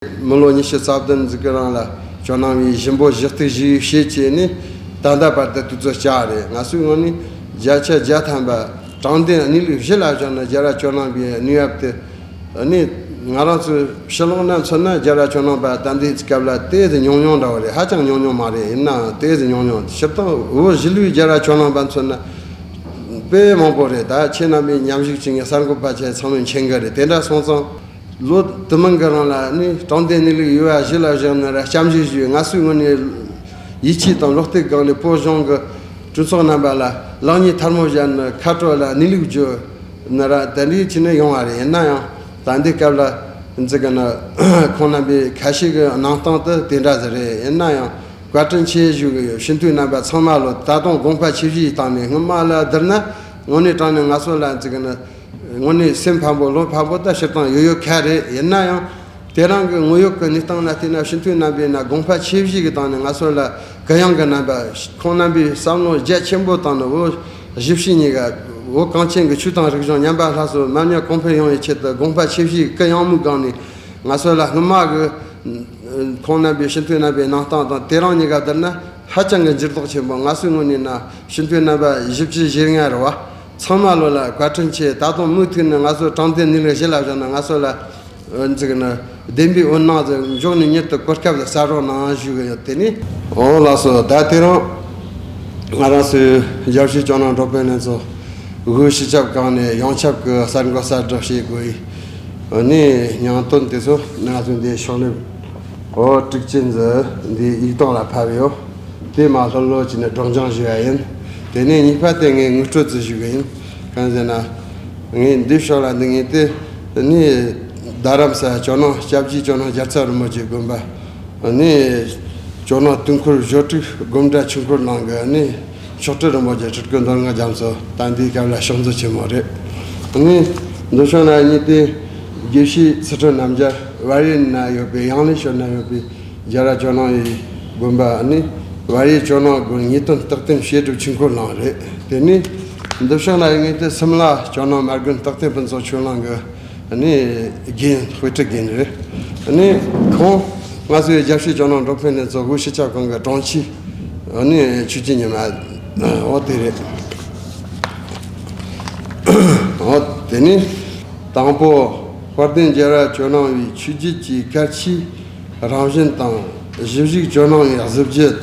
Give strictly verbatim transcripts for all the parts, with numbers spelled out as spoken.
མི་ལོ་ཉི་ཤུ་རྩ་བདུན་ཟིག་གི་རིང་ལ་ཇོ་ནང་བའི་ཞིང་པོ་གཞི་གཏུག་ཞིག་བྱེད་ཅེས་ནི་ད་ལྟ་བར་དུ་དུས་ཚོད་བསྐྱལ་རེད། ང་ཚོའི་ངོས་ནས་བརྒྱ་ཆ་བརྒྱ་ཐམ་པ་དྲང་བདེན་གནས་ལུགས་གཞི་ལ་བཞག་ནས་རྒྱལ་བ་ཇོ་ནང་བའི་གནས་བབ་དེ་ནི་ང་རང་ཚོའི་ཕྱི་ལོགས་ན་མཚོན་ན་རྒྱལ་བ་ཇོ་ནང་པ་ད་ལྟའི་སྐབས་ལ་དེ་ཙམ་ཉུང་ཉུང་འདྲ་བོ་རེད། ཧ་ཅང་ཉུང་ཉུང་མ་རེད། ཡིན་ནའང་དེ་ཙམ་ཉུང་ཉུང་། སྤྱིར་བཏང་བོད་གཞིས་ལུས་རྒྱལ་བ་ཇོ་ནང་པ་མཚོན་ན་དཔེ་མང་པོ་རེད། ད་ཁྱེད་རྣམ་པའི་མཉམ་ཞུགས་བྱེད་མཁན་གསར་འགོད་པ་ཆེ་ཚང་མས་མཁྱེན་གི་རེད། དེ་འདྲ་སོང་ཙང་། ལོ་དུ་མང་གི་རིང་ལ་ནི་དྲང་བདེན་གནས་ལུགས་ཡོད་པ་གཞི་ལ་བཞག་ནས་ར་སྐྱབས་འཇུག་ཞུས། ང་ཚོའི་ངོས་ནས་ཡིད་ཆེས་དང་བློ་གཏད་སྒང་ནས་བོད་གཞུང་གི་གྲོས་ཚོགས་རྣམ་པ་ལ་ལག་གཉིས་ཐལ་མོ་སྦྱར་ནས་ཁ་དྲོ་ལ་གནས་ལུགས་བརྗོད་ནས་ར་དེ་འདྲའི་ཕྱིན་ནས་ཡོང་བ་རེད། ཡིན་ན་ཡང་ད་ལྟའི་སྐབས་ལ་འཛི་གི་ནི་ཁོང་རྣམ་པའི་ཁ་ཤས་ཀྱི་གནང་སྟངས་དེ་དེ་འདྲ་ཟིག་རེད། ཡིན་ན་ཡང་བཀའ་དྲིན་ཆེ་ཞུ་གི་ཡོད། སྤྱི་འཐུས་རྣམ་པ་ཚང་མ་ལོ་ད་དུང་དགོངས་པ་ཆེ་བཞེས་བཏང་ནས་སྔོན་མ་ལ་བསྡུར་ན་དངོས་གནས་དྲང་གནས་ང་ཚོ་ལ་འཛི་གི་ནི། དངོས་གནས་སེམས་ཕམ་པོ་བློ་ཕམ་པོ་ད་སྤྱིར་བཏང་ཡོད་ཡོད་ཁ་རེད། ཡིན་ན་ཡང་དེ་རིང་གི་དངོས་ཡོད་ཀྱི་གནས་སྟངས་ལ་བལྟས་ན་སྤྱི་འཐུས་རྣམ་པས་ན་དགོངས་པ་ཆེ་བཞེས་ཀྱི་སྟེང་ནས་ང་ཚོ་ལ་གུ་ཡངས་ཀྱི་རྣམ་པ། ཁོང་རྣམ་པས་བསམ་བློ་རྒྱ་ཆེན་པོ་བཏང་ནས་བོད་གཞིས་བྱེས་གཉིས་ཀ་བོད་གངས་ཅན་གྱི་ཆོས་དང་རིག་གཞུང་ཉམས་པ་སླར་གསོ་མར་མྱུར་གོང་འཕེལ་ཡོང་བའི་ཆེད་དུ་དགོངས་པ་ཆེ་བཞེས་གུ་ཡངས་མོའི་སྒང་ནས་ང་ཚོ་ལ་སྔོན་མ་གི་ཁོང་རྣམ་པའི་སྤྱི་འཐུས་རྣམ་པའི་གནང་སྟངས་དང་དེ་རིང་གཉིས་ཀ་བསྡུར་ན་ཧ་ཅང་གི་འགྱུར་ལྡོག་ཆེན་པོ། ང་ཚོའི་ངོས་ནས་ན་སྤྱི་འཐུས་རྣམ་པ་བཞི་བཅུ་ཞེ་ལྔ་རེད་བ། ཚང་མ་ལོ་ལ་བཀའ་དྲིན་ཆེ། ད་དུང་མུ་མཐུད་ནས་ང་ཚོ་དྲང་བདེན་གནས་ལུགས་གཞི་ལ་བཞག་ན་ང་ཚོ་ལ་འཛིག་ན་བདེན་པའི་འོད་སྣང་དུ་འཇོག་ནས་མྱུར་དུ་གོ་སྐབས་དུ་གསར་རོགས་གནང་ཞུ་གི་ཡོད། དེ་ནི། འོ་ལགས་སོ། ད་དེ་རིང་ང་རང་ཚོའི་རྒྱལ་སྤྱིའི་ཇོ་ནང་འགྲོ་ཕན་ལྷན་ཚོགས་དབུས་སྤྱི་ཁྱབ་ཁང་ནས་ཡོངས་ཁྱབ་ཀྱི་གསར་འགོད་གསར་བསྒྲགས་བྱེད་དགོས་ཡིན། ནི་སྙིང་དོན་དེ་ཚོ་ང་ཚོ་འདི་ཕྱོགས་ལས་འོ་དྲུག་ཅུ་འཛི་འདི་ཡིག་ཐོག་ལ་ཕབ་ཡོད། དེ་མ་ལྷོད་ལྷོད་ཀྱི་ནས་སྒྲོག་སྦྱང་ཞུ་ཡ་ཡིན། དེ་ནས་གཉིས་པ་དེ་ངས་ངོ་སྤྲོད་ཙི་ཞུ་གི་ཡིན། གང་ཟེར་ན། ངས་འདི་ཕྱོགས་ལ་འདི་ངས་དེ་ནི་རྡ་རམ་ས་ཇོ་ནང་སྐྱབས་རྗེ་ཇོ་ནང་རྒྱལ་ཚབ་རིན་པོ་ཆེ་དགོན་པ་ནི་ཇོ་ནང་དུས་འཁོར་བཞུགས་ཁྲི་དགོན་གྲྭ་ཆོས་འཁོར་ནང་གི་ནི་མཆོག་སྤྲུལ་རིན་པོ་ཆེ་སྤྲུལ་སྐུ་མདོ་སྔགས་རྒྱ་མཚོ་ད་འདིའི་སྐབས་ལ་ཕྱག་མཛོད་ཆེན་མོ་རེད། ནི་འདི་ཕྱོགས་ན་ནི་དེ་དགེ་བཤེས་ཚུལ་ཁྲིམས་རྣམ་རྒྱལ་བལ་ཡུལ་ན་ཡོད་པའི་ཡང་ལེ་ཤོད་ན་ཡོད་པའི་རྒྱལ་བ་ཇོ་ནང་བའི་དགོན་པ་ནི་བལ་ཡུལ་ཇོ་ནང་དགོན་ངེས་དོན་རྟགས་བརྟན་བཤད་སྒྲུབ་ཆོས་འཁོར་གླིང་རེད། དེ་ནི་འདི་ཕྱོགས་ན་ཡོད་ངེས་དེ་སིམ་ལ་ཇོ་ནང་མ་དགོན་རྟགས་བརྟན་ཕུན་ཚོགས་ཆོས་གླིང་གི་ནི་རྒན་དཔེ་ཁྲིད་རྒན་རེད། ནི་ཁོང་ང་ཚོའི་རྒྱལ་སྤྱིའི་ཇོ་ནང་འགྲོ་ཕན་ལྷན་ཚོགས་དབུས་སྤྱི་ཁྱབ་ཁང་གི་དྲུང་ཆེ་ནི་ཆོས་ཀྱི་ཉི་མ་འོ་དེ་རེད། འོ་དེ་ནི། དང་པོ། དཔལ་ལྡན་རྒྱལ་བ་ཇོ་ནང་བའི་ཆོས་བརྒྱུད་ཀྱི་གལ་ཆེའི་རང་བཞིན་དང་གཞི་བཞུགས་ཇོ་ནང་བའི་གཟི་བརྗིད།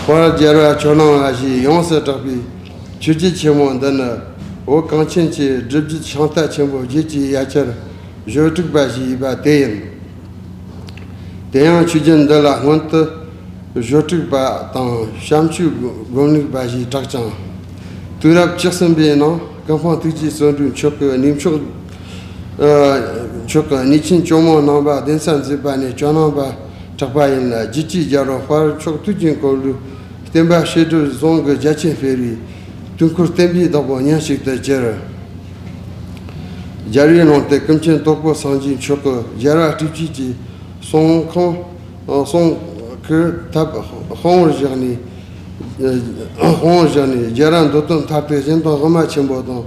དཔལ་རྒྱལ་བ་ཇོ་ནང་བ་ཞེས་ཡོངས་སུ་གྲགས་པའི་ཆོས་བརྒྱུད་ཆེན་མོ་འདི་ནི་བོད་གངས་ཅན་གྱི་སྒྲུབ་བརྒྱུད་ཤིང་རྟ་ཆེན་པོ་བརྒྱད་ཀྱི་ཡ་གྱལ་གཞོལ་དྲུག་པ་ཞེས་པ་དེ་ཡིན། དེ་ཡང་ཆོས་བརྒྱུད་འདི་ལ་སྔོན་དུ་གཞོལ་དྲུག་པ་དང་བྱམས་ཆོས་སྒོམ་ལུགས་པ་ཞེས་གྲགས་ཀྱང་། དུས་རབས་བཅུ་གསུམ་པའི་ནང་ཀུན་སྤངས་ཐུགས་རྗེ་བརྩོན་འགྲུས་མཆོག་གིས་གནས་མཆོག་ཨ་མཆོག་གི་གནས་ཆེན་ཇོ་མོ་ནང་པ་གདན་ས་མཛད་པ་ནས་ཇོ་ནང་པ་གྲགས་པ་ཡིན་ལ། རྒྱལ་སྤྱིའི་རྒྱལ་རབས་དཔལ་མཆོག་ཐུགས་ཀྱི་འཁོར་ལོའི་བསྟན་པ་བཤད་སྒྲུབ་ཟུང་གི་རྒྱ་ཆེན་སྤེལ་བའི་དུས་འཁོར་བསྟན་པའི་བདག་པོ་ཉིད་ཞིག་ཏུ་གྱུར། རྒྱལ་བའི་ལུང་བསྟན་ཀུན་མཁྱེན་དྭགས་པོ་སངས་རྒྱས་མཆོག་གི་རྒྱལ་བ་སྤྲུལ་སྐུ་ཀྱི་གསུང་ཁང་གསུང་གི་ཐབས་དཔང་པོར་བཞག་ནས་དཔང་པོར་བཞག་ནས་རྒྱལ་རབས་མདོ་དོན་མཐར་ཐུག་གཞན་དོན་དབུ་མ་ཆེན་པོ་དང་།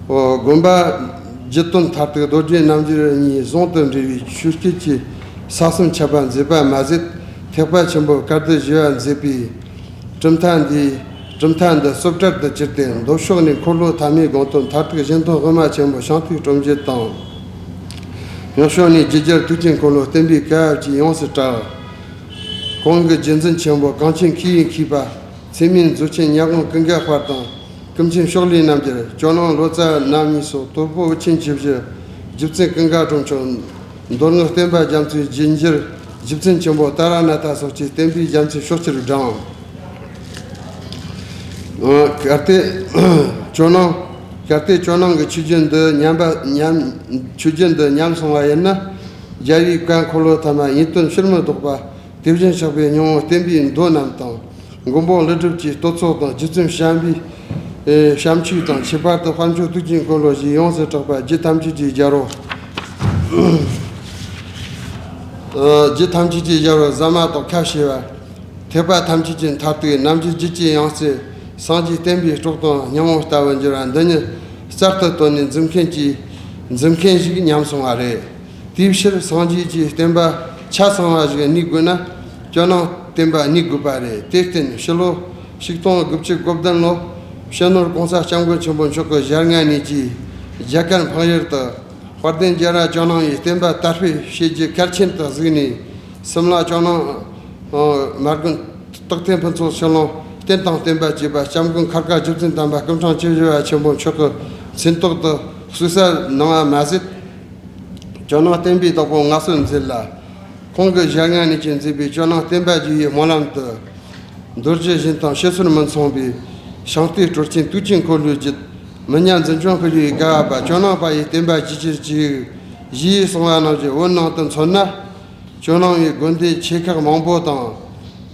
དགོན་པ་རྒྱུད་དོན་མཐར་ཐུག་རྡོ་རྗེ་རྣམ་འགྱུར་གཉིས་ཟུང་དུ་འབྲེལ་བའི་ཆོས་སྐད་ཀྱི་ས་གསུམ་ཁྱབ་པ་མཛད་པ་མ་ཟད། ཐེག་པ་ཆེན་པོའི་བཀའ་སྡོད་བཞི་པ་མཛད་པའི་གྲུབ་མཐའ་འདི་གྲུབ་མཐའ་འདི་སོ་བཀྲར་དུ་གྱུར་ཏེ། མདོ་ཕྱོགས་ནས་འཁོར་ལོ་ཐ་མའི་དགོངས་དོན་མཐར་ཐུག་གཞན་དོན་དབུ་མ་ཆེན་པོ་ཤིང་རྟའི་སྒྲོམ་གཞི་དང་། ངག་ཕྱོགས་ནས་རྒྱུ་རྒྱལ་དུས་ཀྱི་འཁོར་ལོ་བསྟན་པའི་བཀའ་བཅས་ཡོངས་སུ་གྲགས། གོང་གི་རྒྱུད་འཛིན་ཆེན་པོ་གངས་ཅན་མཁས་པའི་མཁས་པ་ཚེ་སྨད་མཛོད་ཆེན་ཉ་གང་ཀུན་དགའ་དཔལ་དང་ཀུན་མཁྱེན་ཕྱོགས་ལས་རྣམ་རྒྱལ། ཇོ་ནང་ལོ་ཙཱ་རྣམ་གཉིས་སོགས་དོལ་པོ་དབུ་ཆེན་བཅུ་བཞི། རྗེ་བཙུན་ཀུན་དགའ་གྲུབ་མཆོག་མདོ་སྔགས་བསྟན་པ་རྒྱ་མཚོའི་རྗེས་འཇུག་རྗེ་བཙུན་ཆེན་པོ་ཏཱ་ར་ནཱ་ཐ་སོགས་ཀྱིས་བསྟན་པའི་རྒྱ་མཚོའི་ཕྱོགས་ཀྱིར་བསྒྲེངས། གལ་ཏེ་ཇོ་ནང་གལ་ཏེ་ཇོ་ནང་གི་ཆོས་བརྒྱུད་འདི་ཉམས་པ་ཉམས་ཆོས་བརྒྱུད་འདི་ཉམས་སོང་བ་ཡིན་ན། རྒྱལ་བའི་བཀའ་འཁོར་ལོ་ཐ་མ་ཡིན་དོན་ཕྱིར་མི་ལྡོག་པ། དེ་བཞིན་གཤེགས་པའི་སྙིང་པོ་བསྟན་པའི་མདོ་རྣམས་དང་། མགོན་པོ་ཀླུ་སྒྲུབ་ཀྱི་བསྟོད་ཚོགས་དང་རྗེ་བཙུན་བྱམས་པའི་ཨེ་བྱམས་ཆོས་དང་། ཁྱད་པར་དུ་དཔལ་མཆོག་ཐུགས་ཀྱི་འཁོར་ལོ་ཞེས་ཡོངས་སུ་གྲགས་པ་རྒྱུད་ཐམས་ཅད་ཀྱི་རྒྱལ་པོ། ཨ་རྒྱུད་ཐམས་ཅད་ཀྱི་རྒྱལ་པོ་ཟ་མ་ཏོག་ཁ་ཕྱེ་བ། ཐེག་པ་ཐམས་ཅད་ཀྱི་མཐར་ཐུག་རྣམ་འགྱུར་རྒྱུད་ཀྱི་ཡང་རྩེ་སངས་རྒྱས་བསྟན་པའི་སྲོག་དང་སྙིང་པོ་ལྟ་བུར་འགྱུར་བ་འདི་ཉིད་གསར་དུ་བཏོན་ནས་མཛུབ་མཁན་གྱིས་མཛུབ་མཁན་ཞིག་ཉམས་སོང་བ་རེད། དེའི་ཕྱིར་སངས་རྒྱས་ཀྱི་བསྟན་པ་ཆ་ཚང་བ་ཞིག་གནས་དགོས་ན་ཇོ་ནང་བསྟན་པ་གནས་དགོས་པ་རེད། དེར་བརྟེན་ཕྱི་ལོ་ཆིག་སྟོང་དགུ་བརྒྱ་གོ་བདུན་ལོ་སྤྱི་ནོར་གོང་ས་སྐྱབས་མགོན་ཆེན་པོ་མཆོག་གི་ཞལ་སྔ་ནས་ཀྱི་རྒྱ་གར་འཕགས་ཡུལ་དུ་དཔལ་ལྡན་རྒྱ་རས་ཇོ་ནང་བའི་བསྟན་པ་དར་སྤེལ་བྱེད་རྒྱུ་གལ་ཆེན་དུ་གཟིགས་ནས། སིམ་ལ་ཇོ་ནང་མ་དགོན་སྟག་ཐེམ་ཕུན་ཚོགས་ཆོས་གླིང་རྟེན་དང་བརྟེན་པ་ཅེས་པ་སྐྱབས་མགོན་མཁར་དཀར་རྗེ་བཙུན་དམ་པ་སྐུ་ཕྲེང་བཅུ་བཞི་པ་ཆེན་པོ་མཆོག་གི་མཚན་ཐོག་ཏུ་གསོལ་བསྩལ་གནང་བ་མ་ཟད། ཇོ་ནང་བསྟན་པའི་བདག་པོ་མངའ་གསོལ་མཛད་ལ། ཁོང་གི་ཞལ་སྔ་ནས་ཀྱང་མཛད་པའི་ཇོ་ནང་བསྟན་པ་རྒྱས་པའི་སྨོན་ལམ་དུ། མདོ་རྒྱུད་བཞིན་དང་བཤད་སྲོལ་མི་མཚུངས་པའི་ཤིང་རྟའི་སྲོལ་ཆེན་དུས་ཀྱི་འཁོར་ལོའི་རྒྱུད། མི་ཉམས་འཛིན་སྐྱོང་སྤེལ་བའི་དགའ་བ་པ་ཇོ་ནང་པ་ཡི་བསྟན་པ་རྒྱས་ཀྱིར་གྱིས་ཞེས་གསུངས་པ་རྣམས་ཀྱི་བོད་ནང་དུ་མཚོན་ན། ཇོ་ནང་བའི་དགོན་སྡེ་ཆེ་ཁག་མང་པོ་དང་།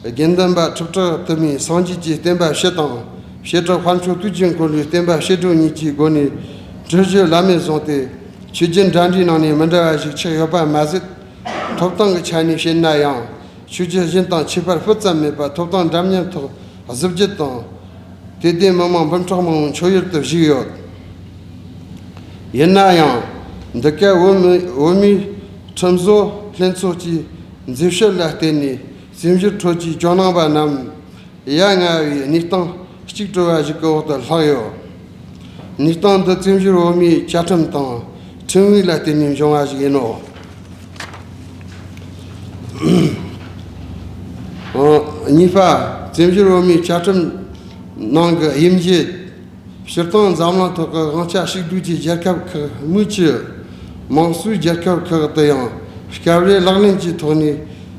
དགེ་འདུན་པ་ཁྲི་ཕྲག་དུ་མས་སངས་རྒྱས་ཀྱི་བསྟན་པ་ཕྱི་དང་བྱེ་བྲག་དཔལ་མཆོག་དུས་ཀྱི་འཁོར་ལོའི་བསྟན་པ་ཕྱི་དྲོ་གཉིས་ཀྱི་སྒོ་ནས་བྲི་རྒྱུ་བླ་མེད་བཟུང་སྟེ། ཆོས་བརྒྱུད་འདྲ་འདྲའི་ནང་ནས་མི་འདྲ་བ་ཞིག་ཆགས་ཡོད་པ་མ་ཟད། ཐོབ་ཐང་གི་ཆ་ནས་བཤད་ན་ཡང་ཆོས་བརྒྱུད་གཞན་དང་ཁྱད་པར་སྤུ་ཙམ་མེད་པར་ཐོབ་ཐང་འདྲ་མཉམ་ཐོག་གཟི་བརྗིད་དང་། དད་ལྡན་མི་མང་འབུམ་ཕྲག་མང་པོའི་མཆོད་ཡུལ་དུ་བཞུགས་ཡོད། ཡིན་ན་ཡང་། འདི་ག་བོད་མི་བོད་མིའི་ཁྲིམས་བཟོ་ལྷན་ཚོགས་ཀྱི་མཛད་བྱ་ལ་བརྟེན་ནས་བཙན་བྱོལ་ཁྲོད་ཀྱི་ཇོ་ནང་པ་རྣམས་ཡ་ང་བའི་གནས་སྟངས་གཅིག་གྲོལ་བ་ཞིག་གི་འོག་ཏུ་ལྷག་ཡོད། གནས་སྟངས་འདི་བཙན་བྱོལ་བོད་མིའི་བཅའ་ཁྲིམས་དང་ཁྲིམས་ཡིག་ལ་བརྟེན་ནས་བྱུང་བ་ཞིག་ཡིན་ནོ། གཉིས་པ། བཙན་བྱོལ་བོད་མིའི་བཅའ་ཁྲིམས་ནང་གི་དབྱེ་འབྱེད། སྤྱིར་བཏང་འཛམ་གླིང་ཐོག་གི་དབང་ཆ་ཕྱུག་བསྡུས་ཀྱི་རྒྱལ་ཁབ་ཁག་མིན་ཕྱིར། དམངས་གཙོའི་རྒྱལ་ཁབ་ཁག་ཏུ་ཡང་སྐབས་རེ་ལག་ལེན་གྱི་ཐོག་ནས་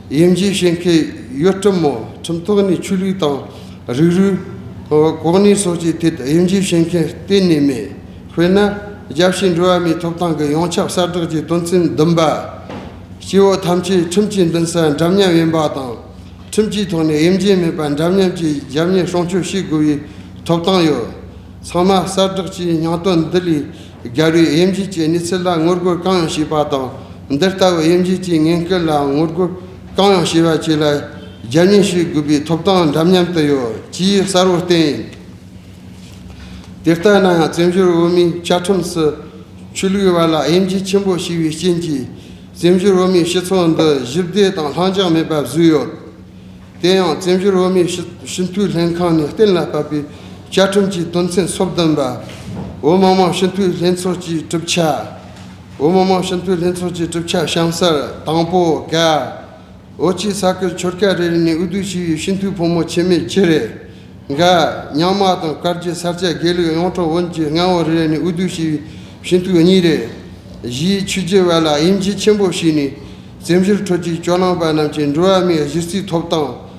དབྱེ་འབྱེད་བྱེད་མཁན་ཡོད་སྲིད་མོད། ཁྲིམས་ཐོག་ནས་ཆོས་ལུགས་དང་། རིགས་རུས། གོ་གནས་སོགས་ཀྱི་ཐད་དབྱེ་འབྱེད་བྱེད་མཁན་གཏན་ནས་མེད། དཔེར་ན། རྒྱལ་སྤྱིའི་འགྲོ་བ་མིའི་ཐོབ་ཐང་གི་ཡོངས་ཁྱབ་གསལ་བསྒྲགས་ཀྱི་དོན་ཚན་བདུན་པ། སྐྱེ་བོ་ཐམས་ཅད་ཁྲིམས་ཀྱི་འདུན་ས་འདྲ་མཉམ་ཡིན་པ་དང་། ཁྲིམས་ཀྱི་ཐོག་ནས་དབྱེ་འབྱེད་མེད་པར་འདྲ་མཉམ་གྱི་རྒྱབ་གཉེར་སྲུང་སྐྱོབ་བྱེད་དགོས་པའི་ཐོབ་ཐང་ཡོད། ཚང་མ་གསལ་བསྒྲགས་ཀྱི་སྙིང་དོན་འདི་ལས་བརྒལ་བའི་དབྱེ་འབྱེད་ཀྱི་གནས་ཚུལ་ལ་ངོ་རྒོལ་གང་ཡང་བྱས་པ་དང་། འདི་ལྟ་བུའི་དབྱེ་འབྱེད་ཀྱི་ངན་སྐུལ་ལ་ངོ་རྒོལ་གང་ཡང་བྱས་པ་བཅས་ལ་རྒྱབ་གཉེར་བྱེད་དགོས་པའི་ཐོབ་ཐང་འདྲ་མཉམ་དུ་ཡོད་ཅེས་གསལ་བོ་བསྟན་ཡིན། དེ་ལྟ་ན་ཡང་བཙན་བྱོལ་བོད་མིའི་བཅའ་ཁྲིམས་སུ་ཆོས་ལུགས་བར་ལ་དབྱེ་འབྱེད་ཆེན་པོ་བྱས་པའི་རྐྱེན་གྱིས་བཙན་བྱོལ་བོད་མིའི་སྤྱི་ཚོགས་འདི་ཞི་བདེ་དང་ལྷིང་འཇགས་མེད་པ་བཟོས་ཡོད། དེ་ཡང་བཙན་བྱོལ་བོད་མིའི་སྤྱི་སྤྱི་འཐུས་ལྷན་ཁང་ནས་གཏན་ལ་ཕབ་པའི་བཅའ་ཁྲིམས་ཀྱི་དོན་ཚན་སོ་བདུན་པ། བོད་མི་མང་སྤྱི་འཐུས་ལྷན་ཚོགས་ཀྱི་གྲུབ་ཆ། བོད་མི་མང་སྤྱི་འཐུས་ལྷན་ཚོགས་ཀྱི་གྲུབ་ཆ་གཤམ་གསལ་དང་པོ་ག་བོད་ཀྱི་ས་ཁུལ་ཆོལ་ཁ་རེ་རེ་ནས་འོས་བསྡུ་བྱས་པའི་སྤྱི་འཐུས་ཕོ་མོ་འཆི་མེད་བཅུ་རེ། འགའ་རྙིང་མ་དང་བཀའ་བརྒྱུད་ས་སྐྱ་དགེ་ལུགས་ཡོངས་གྲགས་བོན་གྱི་རྔ་བོ་རེ་རེ་ནས་འོས་བསྡུ་བྱས་པའི་སྤྱི་འཐུས་གཉིས་རེ། ཞེས་ཆོས་བརྒྱུད་བར་ལ་དབྱེ་འབྱེད་ཆེན་པོ་བྱས་ནས་བཙན་བྱོལ་ཁྲོད་ཀྱི་ཇོ་ནང་པ་རྣམས་ཀྱི་འགྲོ་བ་མིའི་གཞི་རྩའི་ཐོབ་ཐང་།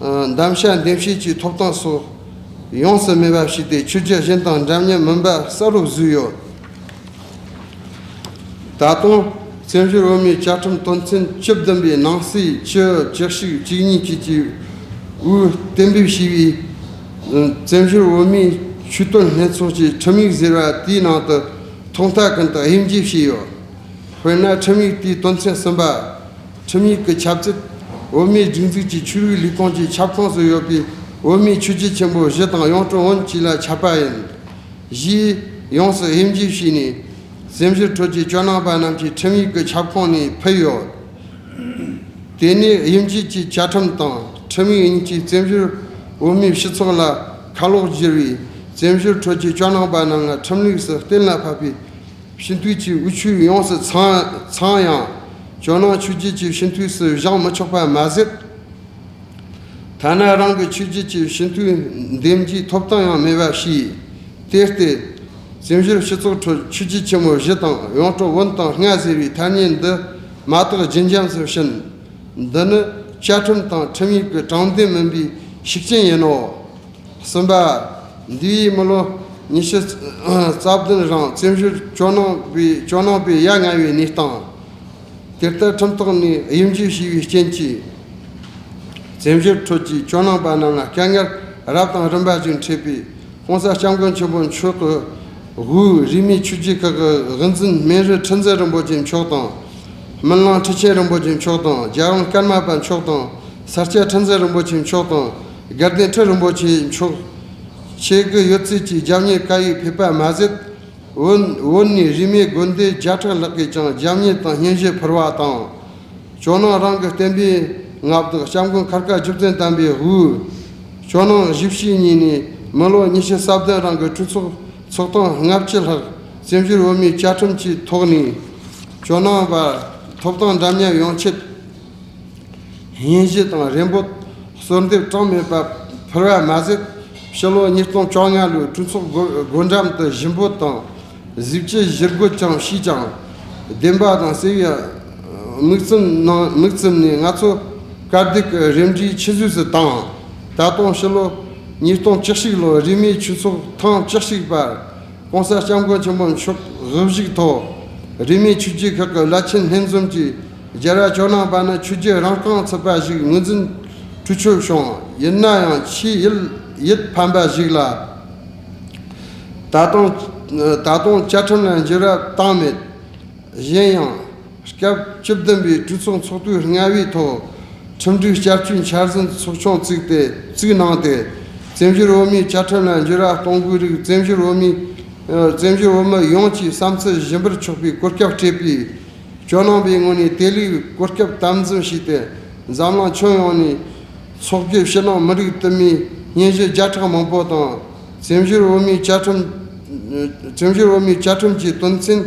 གདམ་བྱ་འདེམས་བྱེད་ཀྱི་ཐོབ་ཐང་སོགས་ཡོངས་སུ་མེད་པ་བྱས་ཏེ་ཆོས་བརྒྱུད་གཞན་དང་འདྲ་མཉམ་མིན་པ་གསལ་པོ་བཟོས་ཡོད། ད་དུང་བཙན་བྱོལ་བོད་མིའི་བཅའ་ཁྲིམས་དོན་ཚན་བཅུ་བདུན་པའི་ནང་གསེས་བཅུ་བཅུ་གཅིག་བཅུ་གཉིས་བཅས་ཀྱི་དབུས་གཏན་འབེབས་བྱས་པའི་བཙན་བྱོལ་བོད་མིའི་ཆོས་དོན་ལྷན་ཚོགས་ཀྱི་ཁྲིམས་ཡིག་ཟེར་བ་དེའི་ནང་དུ་ཐོག་མཐའ་ཀུན་ཏུ་དབྱེ་འབྱེད་བྱས་ཡོད། དཔེར་ན་ཁྲིམས་ཡིག་དེའི་དོན་ཚན་གསུམ་པ། ཁྲིམས་ཡིག་གི་ཁྱབ་ཚད། བོད་མིའི་སྒྲིག་འཛུགས་ཀྱི་ཆོས་རིག་ལས་ཁུངས་ཀྱི་ཁྱབ་ཁོངས་སུ་ཡོད་པའི་བོད་མིའི་ཆོས་བརྒྱུད་ཆེན་པོ་བཞི་དང་ཡོངས་གྲགས་བོན་བཅས་ལ་ཁྱབ་པ་ཡིན། ཞེས་ཡོངས་སུ་དབྱེ་འབྱེད་བྱས་ནས་བཙན་བྱོལ་ཁྲོད་ཀྱི་ཇོ་ནང་པ་རྣམས་ཀྱི་ཁྲིམས་ཡིག་གི་ཁྱབ་ཁོངས་ནས་ཕུད་ཡོད། དེ་ནས་དབྱེ་འབྱེད་ཀྱི་བཅའ་ཁྲིམས་དང་ཁྲིམས་ཡིག་གཉིས་ཀྱིས་བཙན་བྱོལ་བོད་མིའི་སྤྱི་ཚོགས་ལ་ཁ་ལོག་བསྒྱུར་བས་བཙན་བྱོལ་ཁྲོད་ཀྱི་ཇོ་ནང་པ་རྣམས་ལ་ཁྲིམས་ལུགས་སུ་གཏན་ལ་ཕབ་པའི་སྤྱི་འཐུས་ཀྱི་འོས་ཆོས་ཡོངས་སུ་ཚང་ཚང་ཡང་ཇོ་ནང་ཆོས་བརྒྱུད་ཀྱི་སྤྱི་འཐུས་སུ་བཞེངས་མི་ཆོག་པ་མ་ཟད། ཐ་ན་རང་གི་ཆོས་བརྒྱུད་ཀྱི་སྤྱི་འཐུས་འདེམས་རྒྱུའི་ཐོབ་ཐང་ཡང་མེད་པ་བྱས། དེར་བརྟེན། བཙན་བྱོལ་སྤྱི་ཚོགས་ཁྲོད་ཆོས་བརྒྱུད་ཆེན་མོ་བཞི་དང་ཡོངས་གྲགས་བོན་དང་རྔ་ཟེར་བའི་ཐ་སྙད་འདི་མ་དག་རྒྱུན་འབྱམས་སུ་ཕྱིན། འདི་ནི་བཅའ་ཁྲིམས་དང་ཁྲིམས་ཡིག་གི་དྲང་བདེན་མིན་པའི་ཤུགས་རྐྱེན་ཡིན་ནོ། གསུམ་པ། འདས་པའི་མི་ལོ་ཉི་ཤུ་རྩ་བདུན་རིང་བཙན་བྱོལ་ཇོ་ནང་པའི་ཇོ་ནང་པའི་ཡ་ང་བའི་གནས་སྟངས། དེ་ལྟར་ཁྲིམས་ཐོག་ནས་དབྱེ་འབྱེད་བྱས་པའི་རྐྱེན་གྱིས། བཙན་བྱོལ་ཁྲོད་ཀྱི་ཇོ་ནང་པ་རྣམས་ལ་དཀའ་ངལ་རབ་དང་རིམ་པ་ཞིག་འཕྲད་པས། ྋགོང་ས་ྋསྐྱབས་མགོན་ཆེན་པོ་མཆོག་གི་དབུས་རིས་མེད་ཆོས་བརྒྱུད་ཁག་གི་དབུ་འཛིན་སྨན་རི་ཁྲི་འཛིན་རིན་པོ་ཆེ་མཆོག་དང་། སྨིན་གླིང་ཁྲི་ཆེན་རིན་པོ་ཆེ་མཆོག་དང་རྒྱལ་དབང་ཀརྨ་པ་མཆོག་དང་ས་སྐྱ་ཁྲི་འཛིན་རིན་པོ་ཆེ་མཆོག་དང་དགའ་ལྡན་ཁྲི་རིན་པོ་ཆེ་མཆོག་ཆེད་དུ་ཡོད་ཚད་ཀྱི་རྒྱབ་གཉེར་བཀའ་ཡིག་ཕེབས་པ་མ་ཟད། བོད་བོད་ནས་རིས་མེད་དགོན་སྡེ་བརྒྱ་ཕྲག་ལྷག་གིས་ཀྱང་རྒྱབ་གཉེར་དང་སྙན་ཞུ་ཕུལ་བ་དང་། ཇོ་ནང་རང་གི་བསྟན་པའི་མངའ་བདག་སྐྱབས་མགོན་མཁར་དཀར་རྗེ་བཙུན་དམ་པའི་དབུས། ཇོ་ནང་གཞིས་བྱེས་གཉིས་ནས་མི་ལོ་ཉི་ཤུ་རྩ་བདུན་རིང་གི་གྲོས་ཚོགས་ཚོགས་ཐེངས་ལྔ་བཅུ་ལྷག་བཙན་བྱོལ་བོད་མིའི་བཅའ་ཁྲིམས་ཀྱི་ཐོག་ནས་ཇོ་ནང་བར་ཐོབ་ཐང་འདྲ་མཉམ་ཡོང་ཆེད། སྙན་ཞུ་དང་རེ་འབོད་གསོལ་འདེབས་གྲངས་མེད་པ་ཕུལ་བ་མ་ཟད། ཕྱི་ལོ་ཉིས་སྟོང་བཅོ་ལྔ་ལོའི་གྲོས་ཚོགས་སྒོ་སྒོ་འགྲམ་དུ་ཞུ་འབོད་དང་གཟི་བརྗིད་ཞུ་རྒོལ་ཀྱང་བྱས་ཀྱང་། བདེན་པ་དང་བརྩེ་བའི་དམིགས་བརྩམས་ནང་དམིགས་བརྩམས་ནས་ང་ཚོ་དཀའ་སྡུག་གི་རེ་འབྲས་ཆུད་ཟོས་སུ་བཏང་། ད་དུང་ཕྱི་ལོ་ཉིས་སྟོང་བཅུ་གཅིག་ལོའི་རིས་མེད་ཆོས་ཚོགས་ཐེངས་བཅུ་གཅིག་པར། ༸གོང་ས་༸སྐྱབས་མགོན་ཆེན་པོ་མཆོག་དབུ་བཞུགས་ཐོག་རིས་མེད་ཆོས་བརྒྱུད་ཁག་གི་བླ་ཆེན་ལྷན་འཛོམས་ཀྱིས་རྒྱལ་བ་ཇོ་ནང་པ་ནི་ཆོས་བརྒྱུད་རང་རྐང་ཚུད་པ་ཞིག་ངོས་འཛིན་གྲོས་ཆོད་བྱུང་། ཡིན་ན་ཡང་ཆེས་ཡིད་ཡིད་ཕམ་པ་ཞིག་ལ། ད་དུང་ད་དུང་བཅའ་ཁྲིམས་ལ་འགྱུར་བ་བཏང་མེད། གཞན་ཡང་། སྐབས་བཅུ་བདུན་པའི་གྲོས་ཚོགས་ཚོགས་དུས་ལྔ་པའི་ཐོག་ཁྲིམས་སྒྲིག་བསྐྱར་བཅོས་འཆར་ཟིན་ཚོགས་ཆུང་བཙུགས་ཏེ་བཙུགས་གནང་སྟེ། བཙན་བྱོལ་བོད་མིའི་བཅའ་ཁྲིམས་ལ་འགྱུར་བ་གཏོང་དགོས་རིགས་བཙན་བྱོལ་བོད་མི་ཨ། བཙན་བྱོལ་བོད་མི་ཡོངས་ཀྱིས་བསམ་ཚུལ་བཞིན་པར་ཆགས་པའི་གོ་སྐབས་སྤྲད་པས། ཇོ་ནང་པའི་ངོས་ནས་དེ་ལས་གོ་སྐབས་དམ་འཛིན་བྱས་ཏེ། འཛམ་གླིང་ཁྱོན་ཡོངས་ནས་ཚོགས་བརྒྱུད་ཕྱི་ནང་མི་རིགས་དུ་མའི་སྙན་ཞུ་བརྒྱ་ཕྲག་མང་པོ་དང་། བཙན་བྱོལ་བོད་མིའི་བཅའ་ཁྲིམས། བཙན་བྱོལ་བོད་མིའི་བཅའ་ཁྲིམས་ཀྱི་དོན་ཚན་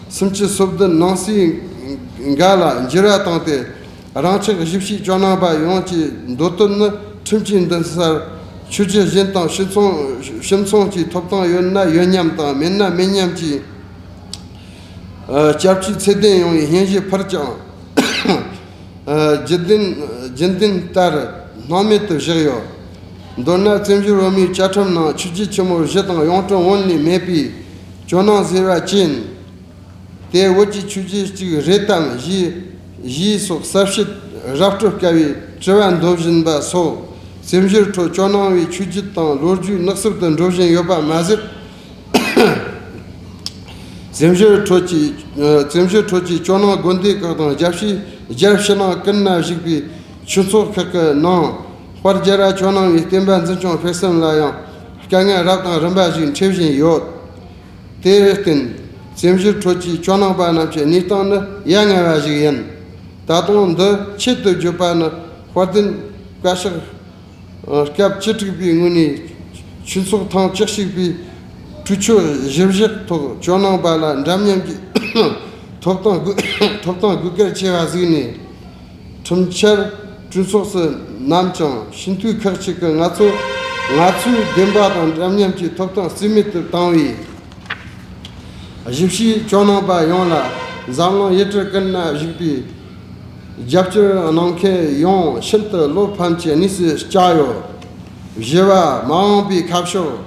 སུམ་ཅུ་སོ་བདུན་ནང་གསེས་འགའ་ལ་འགྱུར་བ་བཏང་སྟེ། རང་ཅག་གཞིས་བྱེས་ཇོ་ནང་པ་ཡོངས་ཀྱི་འདོད་དོན་ནི། ཁྲིམས་ཀྱི་མདུན་སར་ཆོས་བརྒྱུད་གཞན་དང་ཕྱི་ཚོང་ཕྱི་ཚོང་གི་ཐོབ་ཐང་ཡོད་ན་ཡོད་མཉམ་དང་མེད་ན་མེད་མཉམ་གྱི་ཨ། སྐྱབས་བཅོལ་ཚད་ལྡན་ཡོང་བའི་སྙན་ཞུ་ཕུལ་ཀྱང་། ཨ། རྒྱུན་ལྡན་རྒྱུན་ལྡན་ལྟར་སྣང་མེད་དུ་བཞག་ཡོད། མདོར་ན་བཙན་བྱོལ་བོད་མིའི་བཅའ་ཁྲིམས་ནང་ཆོས་བརྒྱུད་ཆེན་མོ་བཞི་དང་གཡུང་དྲུང་བོན་ལས་མེད་པའི་ཇོ་ནང་ཟེར་བ་ཅན། དེ་བོད་ཀྱི་ཆོས་བརྒྱུད་ཅིག་རེད་དམ་ཞེས་ཞེས་སོགས་གསལ་བཤད་ར་སྤྲོད་དཀའ་བའི་དྲི་བ་འདོན་བཞིན་པ་སོགས། བཙན་བྱོལ་ཁྲོད་ཇོ་ནང་བའི་ཆོས་བརྒྱུད་དང་ལོ་རྒྱུས་ནག་སུབ་ཏུ་འགྲོ་བཞིན་ཡོད་པ་མ་ཟད། བཙན་བྱོལ་ཁྲོད་ཀྱི་ཨ། བཙན་བྱོལ་ཁྲོད་ཀྱི་ཇོ་ནང་དགོན་སྡེ་ཁག་དང་རྒྱལ་སྤྱིའི་རྒྱལ་ཕྱི་ནང་ཀུན་ན་བཞུགས་པའི་ཆོས་ཚོགས་ཁག་གི་ནང་དཔལ་རྒྱལ་བ་ཇོ་ནང་བའི་བསྟན་པ་འཛིན་སྐྱོང་སྤེལ་གསུམ་ལ་ཡང་དཀའ་ངལ་རབ་དང་རིམ་པ་ཞིག་འཕྲད་བཞིན་ཡོད། དེར་བརྟེན། བཙན་བྱོལ་ཁྲོད་ཀྱི་ཇོ་ནང་པ་རྣམས་ཀྱི་གནས་སྟངས་ནི་ཡ་ང་བ་ཞིག་ཡིན། ད་དུང་འདི་ཆེད་དུ་བརྗོད་པ་ནི་དཔལ་ལྡན་བཀའ་ཤག་སྐབས་བཅུ་དྲུག་པའི་ངོས་ནས་ཆོས་ཚོགས་ཐེངས་བཅུ་གཅིག་པའི་གྲོས་ཆོད་གཞིར་བཞག་ཐོག་ཇོ་ནང་པ་ལ་འདྲ་མཉམ་གྱི་ཐོབ་ཐང་དགོས་ཐོབ་ཐང་དགོས་གལ་ཆེ་བ་གཟིགས་ནས། ཁྲིམས་འཆར་གྲོས་ཚོགས་སུ་བསྣམས་ཀྱང་ཤིན་ཏུ་ཁག་ཅིག་གིས་ང་ཚོ་ང་ཚོའི་བདེན་པ་དང་འདྲ་མཉམ་གྱི་ཐོབ་ཐང་རྩིས་མེད་དུ་བཏང་བས། གཞིས་བྱེས་ཇོ་ནང་པ་ཡོངས་ལ་འཛམ་གླིང་ཡུལ་གྲུ་ཀུན་ན་བཞུགས་པའི་རྒྱབ་སྐྱོར་གནང་མཁན་ཡོངས་ཤིན་ཏུ་བློ་ཕམ་གྱི་གནས་སུ་བཅར་ཡོད། བཞི་པ། མ་འོངས་པའི་ཁ་ཕྱོགས།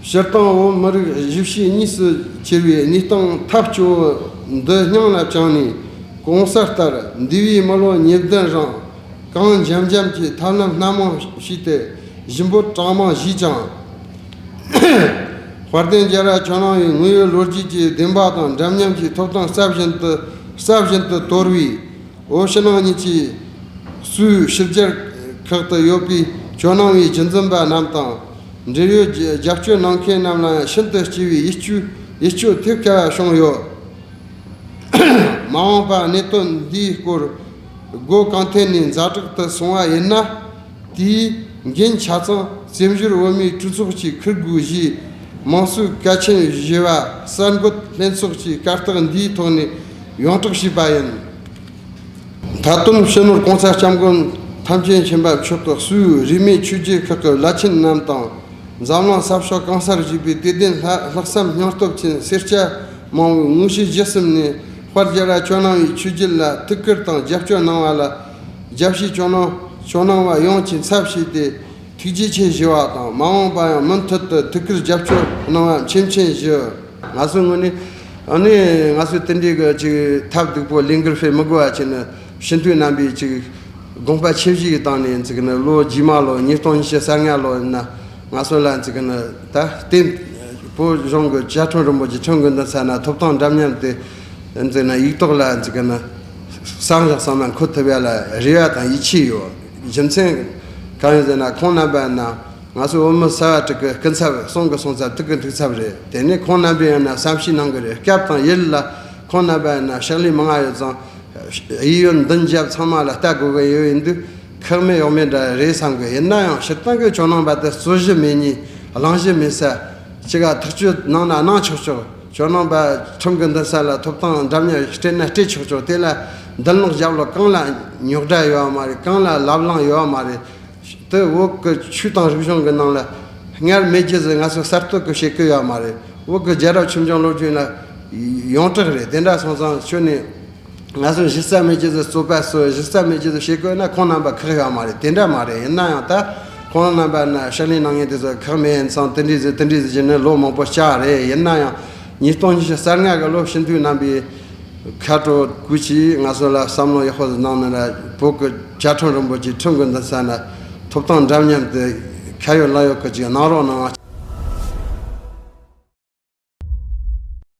སྤྱིར་བཏང་བོད་མི་རིགས་གཞིས་བྱེས་གཉིས་སུ་གྱེས་པའི་གནས་སྟངས་ཐབས་སྐྱོ་བོ་འདི་སྙིང་ལ་བཅངས་ནས། གོང་གསལ་ལྟར་འདས་པའི་མི་ལོ་ཉེར་བདུན་རིང་གང་འཇམ་འཇམ་གྱི་ཐབས་ལམ་སྣ་མང་བྱས་ཏེ་ཞུ་འབོད་གྲངས་མང་བྱས་ཀྱང་། དཔལ་ལྡན་རྒྱལ་བ་ཇོ་ནང་བའི་དངོས་ཡོད་ལོ་རྒྱུས་ཀྱི་བདེན་པ་དང་འདྲ་མཉམ་གྱི་ཐོབ་ཐང་རྩ་བཞིན་དུ་རྩ་བཞིན་དུ་དོར་བས། བོད་ཕྱི་ནང་གཉིས་ཀྱི་སུའི་ཕྱི་རྒྱལ་ཁག་ཏུ་ཡོད་པའི་ཇོ་ནང་བའི་རྒྱུན་འཛིན་པ་རྣམས་དང་། འབྲེལ་ཡོད་རྒྱབ་སྐྱོར་གནང་མཁན་རྣམས་ལ་ཤིན་ཏུ་སྐྱེ་བའི་ཡིད་སྐྱོ་ཡིད་སྐྱོ་ཐེབས་དཀའ་བ་བྱུང་ཡོད། མ་འོངས་པ་གནད་དོན་འདིའི་སྐོར་སྒོ་གང་ཐད་ནས་ཛ་དྲག་ཏུ་སོང་བ་ཡིན་ན། དེའི་འགན་ཆ་ཚང་བཙན་བྱོལ་བོད་མིའི་གྲོས་ཚོགས་ཀྱིས་འཁུར་དགོས་ཞེས་དམངས་གཙོའི་གལ་ཆེན་བཞི་པ་གསར་འགོད་ལྷན་ཚོགས་ཀྱི་གར་སྟེགས་འདིའི་ཐོག་ནས་ཡོངས་གྲགས་ཞུས་པ་ཡིན། མཐའ་དོན་སྤྱི་ནོར་གོང་ས་སྐྱབས་མགོན་ཐམས་ཅད་མཁྱེན་པ་མཆོག་གི་གཙོས་རིས་མེད་ཆོས་བརྒྱུད་ཁག་གི་བླ་ཆེན་རྣམས་དང་། འཛམ་གླིང་ས་ཕྱོགས་གང་སར་བཞུགས་པའི་དད་ལྡན་ལྷག་ལྷག་བསམ་སྙིང་སྟོབས་ཅན་སེར་སྐྱ་མང་བོས་དངོས་གཞི་བརྒྱུད་གསུམ་ནས་དཔལ་རྒྱལ་བ་ཇོ་ནང་བའི་ཆོས་བརྒྱུད་ལ་ཐུགས་ཁུར་དང་རྒྱབ་སྐྱོར་གནང་བ་ལ། རྒྱལ་སྤྱིའི་ཇོ་ནང་ཇོ་ནང་བ་ཡོངས་ཀྱི་ཚབ་བྱས་ཏེ་ཐུགས་རྗེ་ཆེ་ཞུ་བ་དང་། མ་འོངས་པ་ཡང་མུ་མཐུད་དུ་ཐུགས་ཁུར་རྒྱབ་སྐྱོར་གནང་བ་མཁྱེན་མཁྱེན་ཞུ། ང་ཚོའི་ངོས་ནས་ཨ་ནི་ང་ཚོའི་དེ་འདྲའི་གི་ཅིག་ཐབས་སྡུག་པོ་ལས་འགུལ་སྤེལ་མི་དགོས་པ་བྱས་ནས་སྤྱི་འཐུས་རྣམ་པས་ཅིག་དགོངས་པ་ཆེ་བཞེས་ཀྱི་སྟེང་ནས་ཅིག་ནི་ལོ་རྗེས་མ་ལོ་ཉིས་སྟོང་ཉི་ཤུ་རྩ་ལྔ་ལོ་ཡིན་ན་ང་ཚོ་ལ་ཅིག་ནི་ད་བརྟེན་བོད་གཞུང་གི་བཅའ་ཁྲིམས་རིན་པོ་ཆེ་ཁྲིམས་ཀྱི་མདུན་ས་ན་ཐོབ་ཐང་འདྲ་མཉམ་དེ་ཅིག་ནི་ཡིག་ཐོག་ལ་ཅིག་ནི་གསལ་བཞག་ཚང་མ་འཁོད་ཐུབ་ཡ་ལ་རེ་བ་དང་ཡིད་ཆེས་ཡོད། རྒྱུ་མཚན་གང་ཡིན་ཟེར་ན་ཁོང་རྣམ་པ་ཡིན་ན། ང་ཚོ་བོད་མི་གསར་བ་དྲུག་གི་སྐུ་ཚབ་གསུང་གི་གསུང་ཚབ་ཐུགས་ཀྱི་ཐུགས་ཚབ་རེད། དེ་ནས་ཁོང་རྣམ་པས་ཡང་ན་བསམ་ཤེས་གནང་གི་རེད། སྐབས་དང་ཡུལ་ལ་ཁོང་རྣམ་པ་ཡང་ན་ཕྱག་ལས་མང་ང་ཡོད་ཙང་། གཡས་གཡོན་མདུན་རྒྱབ་ཚང་མ་ལ་ལྟ་དགོས་གི་ཡོད་ཡིན་དུས་ཁག་མེད་གཡོག་མེད་འདྲ་རེད་བསམ་གི། ཡིན་ན་ཡང་སྤྱིར་བཏང་གི་ཇོ་ནང་པ་དེ་རྩོད་གཞི་མེད་ཉེས་གླེང་གཞི་མེད་ས་ཅིག་ག་ཐག་གཅོད་གནང་ན་གནང་ཆོག་ཆོག་ཇོ་ནང་པ་ཁྲིམས་ཀྱི་འདུན་ས་ལ་ཐོབ་ཐང་འདྲ་མཉམ་སྤྲད་ན་སྤྲད་ཆོག་ཆོག་དེ་ལ་འདུན་ལམ་རྒྱབ་ལོགས་གང་ལ་རྙོག་དྲ་ཡོད་བ་མ་རེད། གང་ལ་ལབ་གླེང་ཡོད་བ་མ་རེད། དེ་བོད་ཀྱི་ཆོས་དང་རིག་གཞུང་གི་ནང་ལ་སྔར་མེད་རྒྱུ་ཟིག་ང་ཚོ་གསར་གཏོད་ཀྱི་བྱེད་ཀྱི་ཡོད་མ་རེད། བོད་ཀྱི་རྒྱལ་རབས་ཆོས་འབྱུང་ལོ་རྒྱུས་ལ་ཡོངས་གྲགས་རེད། དེ་འདྲ་སོང་ཙང་ཁྱོད་ནས་ང་ཚོ་གཞི་རྩ་མེད་རྒྱུ་ཟིག་རྩོད་པ་སོགས་གཞི་རྩ་མེད་རྒྱུ་ཟིག་བྱེད་དགོས་ན་ཁོང་རྣམ་པ་ཁག་ཡོད་མ་རེད། དེ་འདྲ་མ་རེད། ཡིན་ན་ཡང་ད་ཁོང་རྣམ་པ་ན་ཕྱག་ལས་གནང་མཁན་དེ་ཚོ་ཁག་མེད་ཡིན་ཙང་དེ་འདྲས་ཟིག་དེ་འདྲས་ཟིག་བྱས་ནས་ལོ་མང་པོ་བསྐྱལ་བ་རེད། ཡིན་ན་ཡང་ཉིས་སྟོང་ཉི་ཤུ་རྩ་ལྔ་གི་ལོ་སྤྱི་འཐུས་རྣམ་པས། མཁའ་འགྲོ་ཀུན་གྱིས་ང་ཚོ་ལ་བསམ་བློ་ཡག་པོ་ཞིག་གནང་ནས་ལ་བོད་ཀྱི་བཅའ་ཁྲིམས་རིན་པོ་ཆེ་ཁྲིམས་ཀྱི་འདུན་ས་ན་ཐོབ་ཐང་འདྲ་མཉམ་དུ་ཁ་ཡོད་ལག་ཡོད་ཀྱི་ཅིག་གནང་རོགས་གནང་